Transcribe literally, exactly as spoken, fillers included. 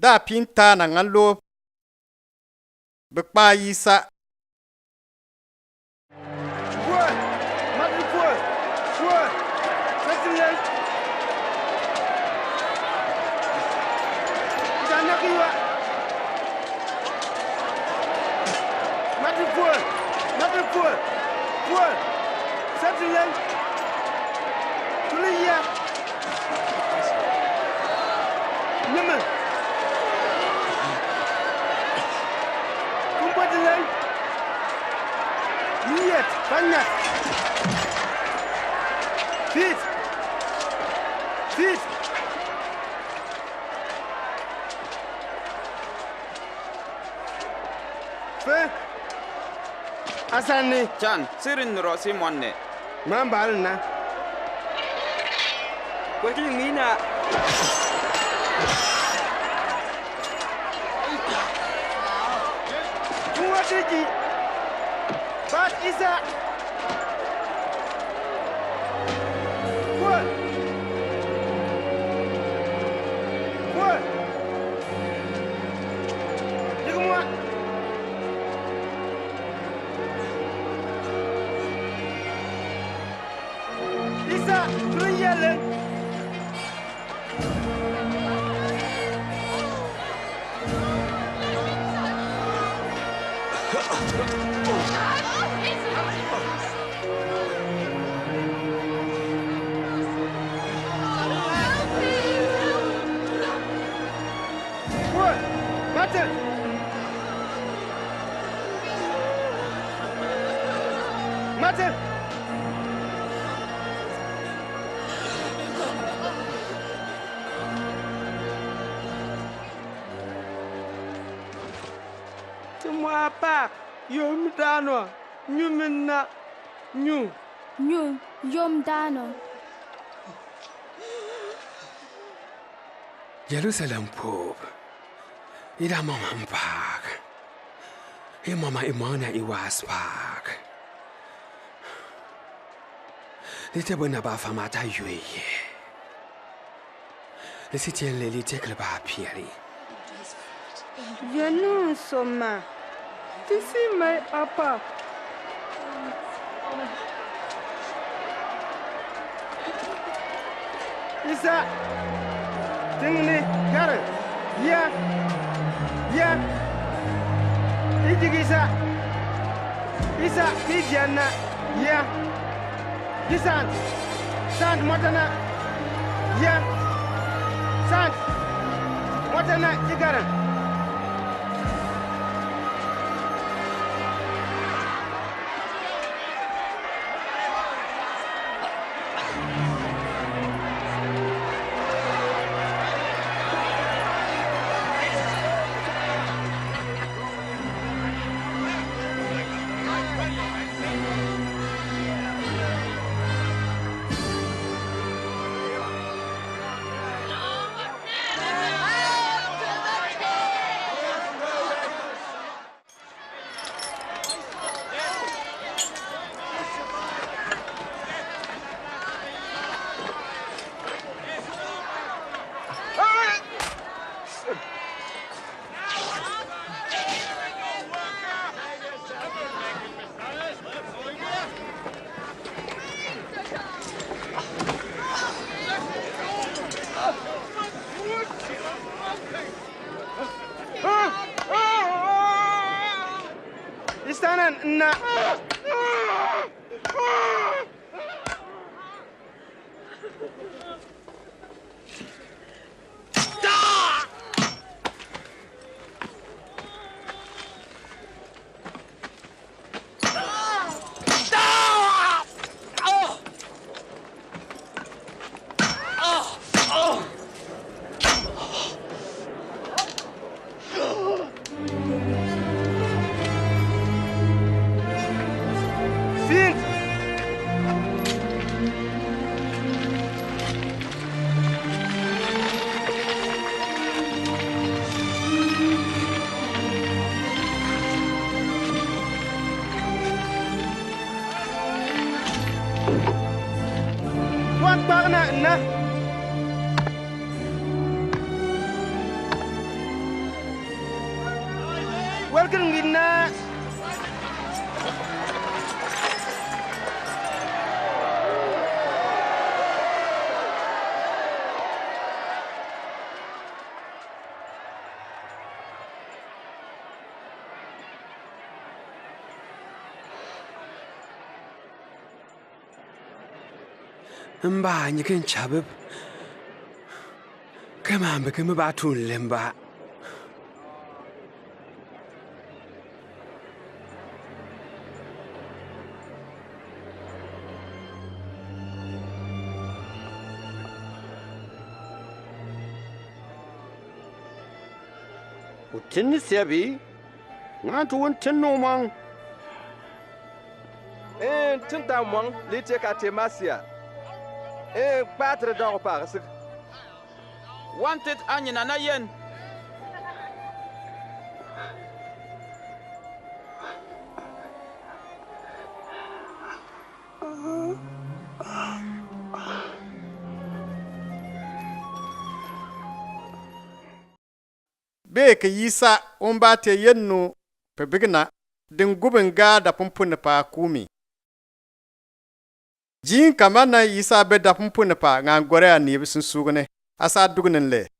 da pinta na ngan lo. Bikpa isa. Nyemil. Kumbadileng. Yet, panyat. Fit. Fit. Fe. Asani. Chan, sirin ro si mwanne. Mambal na. Kweki mina. Kuwatiki. Bat isa. Kwa. Kwa. Dikmwa. Isa, Kristian. Martin! Martin! Tumwa pak, yom dano, nyumina, nyu. Nyu, yom dano. Jerusalem pop. Ida mama mpak. I mama i mwana i was pak. Lite bona ba famata yue ye. Lisi tien le lite kele ba pieri. Yanu soma. Tisi mai apa. Isa. Tingni kar. Ya. Ya. Ijik isa. Isa. Ijianna. Ya. Isan. San matana. Ya. San. Matana ikaran. Istanan na. Fin. Wan bagna na. Mba nyi ken chabeb. Kembe kemba tunle mba. Wu tǝn ni siabi, ngan tu wun tǝn nu mwang. Ee, tǝn ta mwang, lite ka te masia. Ee, kpatǝr dọkpa kasik. Wanted anyina na yen. Be kǝ Isa wumba te yinnu pǝbigǝna dǝngubǝn ga dapǝmpuinǝpa kumi. Jin kamanna Isa be dapǝmpuinǝpa ngan gore ani bǝ sunsugǝne asa dugunǝnle.